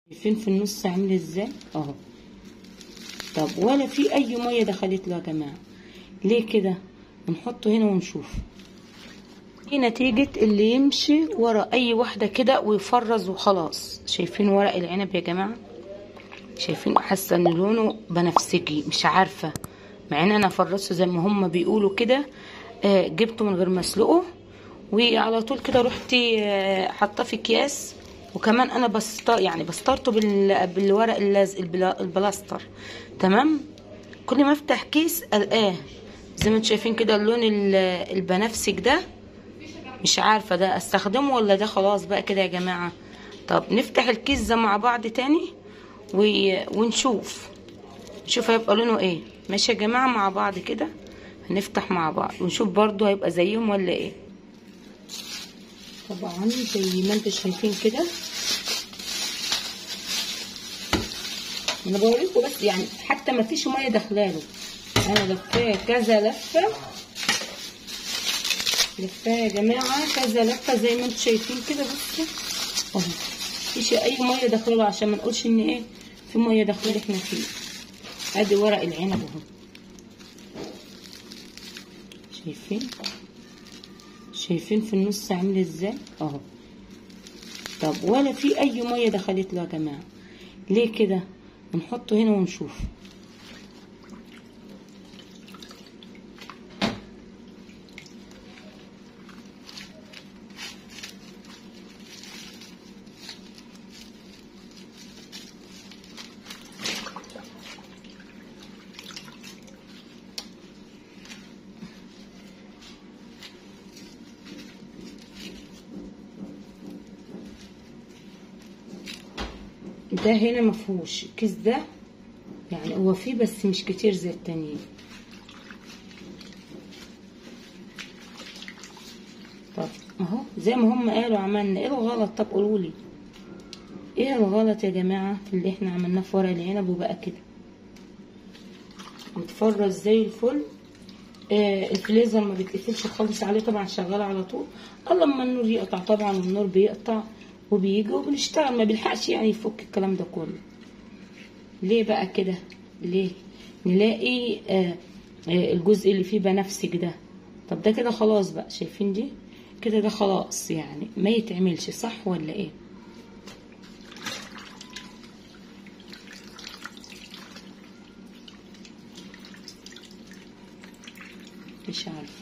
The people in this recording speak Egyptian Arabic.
شايفين في النص عامل ازاي اهو. طب ولا في اي مية دخلت له يا جماعة، ليه كده؟ نحطه هنا ونشوف. دي نتيجة اللي يمشي ورا اي واحدة كده ويفرز وخلاص. شايفين ورق العنب يا جماعة؟ شايفين؟ حاسه ان لونه بنفسجي، مش عارفه، مع ان انا فرزته زي ما هم بيقولوا كده. جبته من غير ما اسلقه وعلى طول كده رحت حاطاه في اكياس، وكمان انا يعني بسطرته بالورق اللزق البلاستر. تمام. كل ما افتح كيس القاه زي ما انتم شايفين كده اللون البنفسج ده، مش عارفه ده استخدمه ولا ده خلاص بقى كده يا جماعة. طب نفتح الكيس ده مع بعض تاني ونشوف، نشوف هيبقى لونه ايه. ماشي يا جماعة، مع بعض كده هنفتح مع بعض ونشوف برضو هيبقى زيهم ولا ايه. طبعا زي ما انتم شايفين كده، انا بوريكم بس يعني حتى ما فيش مية داخلاله. انا لفاه كذا لفه، لفاه يا جماعة كذا لفه زي ما انتم شايفين كده. بصوا اهو، مفيش اي مية داخلاله عشان ما نقولش ان ايه في مية داخله احنا فيه. ادي ورق العنب اهو، شايفين؟ شايفين في النص عامل ازاي اهو. طب ولا في اي مية دخلت له يا جماعة، ليه كده؟ نحطه هنا ونشوف. ده هنا مفهوش الكيس ده، يعني هو فيه بس مش كتير زي التانيين. طب اهو زي ما هم قالوا عملنا ايه الغلط؟ طب قولولي ايه الغلط يا جماعة في اللي احنا عملناه في ورق العنب وبقى كده متفرز زي الفل. الفليزر ما بيتقفلش خالص عليه طبعا، شغال على طول. الا لما النور يقطع طبعا، والنور بيقطع وبيجي وبنشتغل، ما بيلحقش يعني يفك الكلام ده كله. ليه بقى كده؟ ليه نلاقي الجزء اللي فيه بنفسج ده؟ طب ده كده خلاص بقى، شايفين دي كده، ده خلاص يعني ما يتعملش، صح ولا ايه؟ مش عارفه.